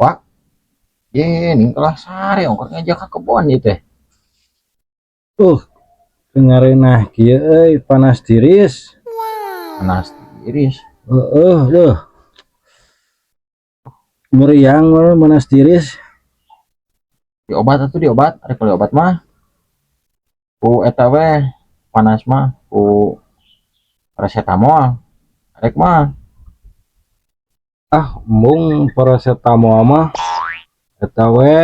Pak, ye ning kelah sare ongkos ngajak ka kebon ieu teh. Ngareunah kieu euy, panas tiris. Panas tiris. Heeh, deuh. Meriang we panas tiris. Diobat atuh diobat, arek beli obat mah. Ku eta we panas mah ku paracetamol. Arek mah. Ah, embung paracetamol mah. Eta we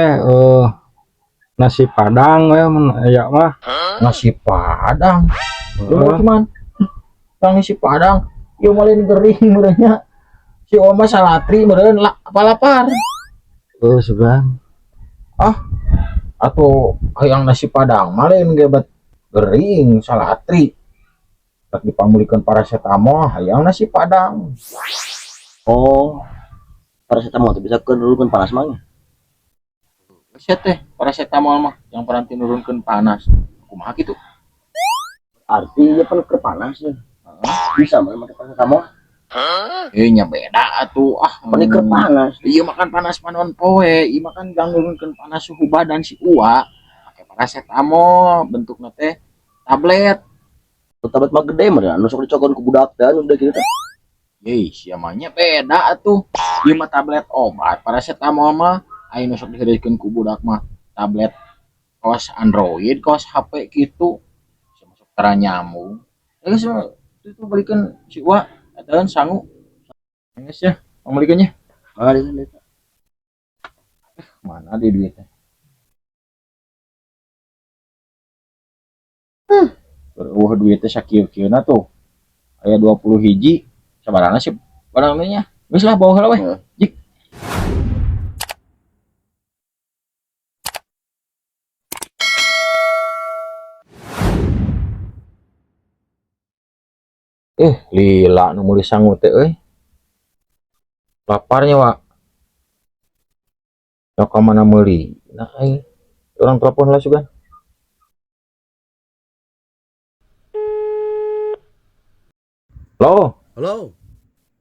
nasi padang we mun aya mah. Nasi padang. Lu Heeh. cuman yang nasi padang, ieu mah lain gering meureunnya. Si Oma salatri meureun apa lapar. Heuh, sugan. Ah, atau hayang nasi padang mah lain ge bet gering salatri. Tak dipamulikeun paracetamol hayang nasi padang. Oh, paracetamol teh bisa nurunkeun panas mah nya. Geus teh paracetamol mah yang paranti nurunkeun panas. Kumaha kitu? Arti ieu pan keur panas ya. Bisa mah make paracetamol. Nya beda atuh. Ah, Pan ieu keur panas. Iya makan panas panon poe, ieu makan gang nurunkeun panas suhu badan si Uwa. Make paracetamol bentukna teh tablet. Tablet mah gede mah anu sok dicogon ku budak teh anu udah kitu teh. Yeih, sia mah nya beda atuh. Ieu mah tablet obat, paracetamol mah aya nu sok diheureuykeun ku budak mah tablet kawas Android, kawas HP kitu. Sia masuk tara nyambung. Geus itu balikeun si Uwa etaeun sangu. Geus ya, pangmeulikeun nya. Ah, di sana. Mana di duitnya? Eueuh duitnya sakieu-kieuna tuh. Aya 20 hiji, sabarana sih barang nya. Geus lah bawa heula we. Heeh. Jik. Lila nu meuli sangu teh euy. Laparnya, Wak. Sok ka mana meuli? Nah, aing urang telepon lah sugan. Halo. Halo.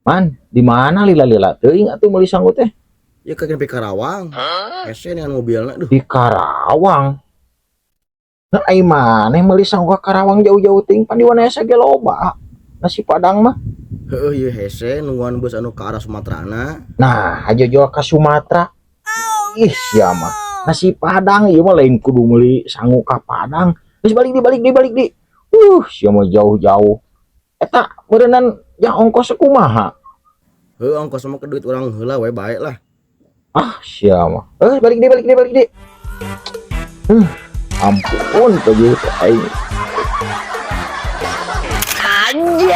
Man, di mana lila-lila teuing atuh meuli sangu teh? Ya ka di Karawang. Hese dengan mobilna duh. Di Karawang. Nah, ai maneh meuli sangu ka Karawang jauh-jauh teuing pan di Wanayasa ge loba. Nasi Padang mah. Heueuh ieu hese nungguan bus anu ka arah Sumaterana. Nah, aja jual ka Sumatera. Ih, sia mah. Nasi Padang ieu mah lain kudu meuli sangu ka Padang. Geus balik di balik di balik di. Sia mah jauh-jauh. Eta meureunnan yang ongkos kumaha? Heueuh ongkos mah ke duit urang heula we bae lah. Ah, sia mah. Balik di balik di balik di. Ampun tuh aing. Anjay.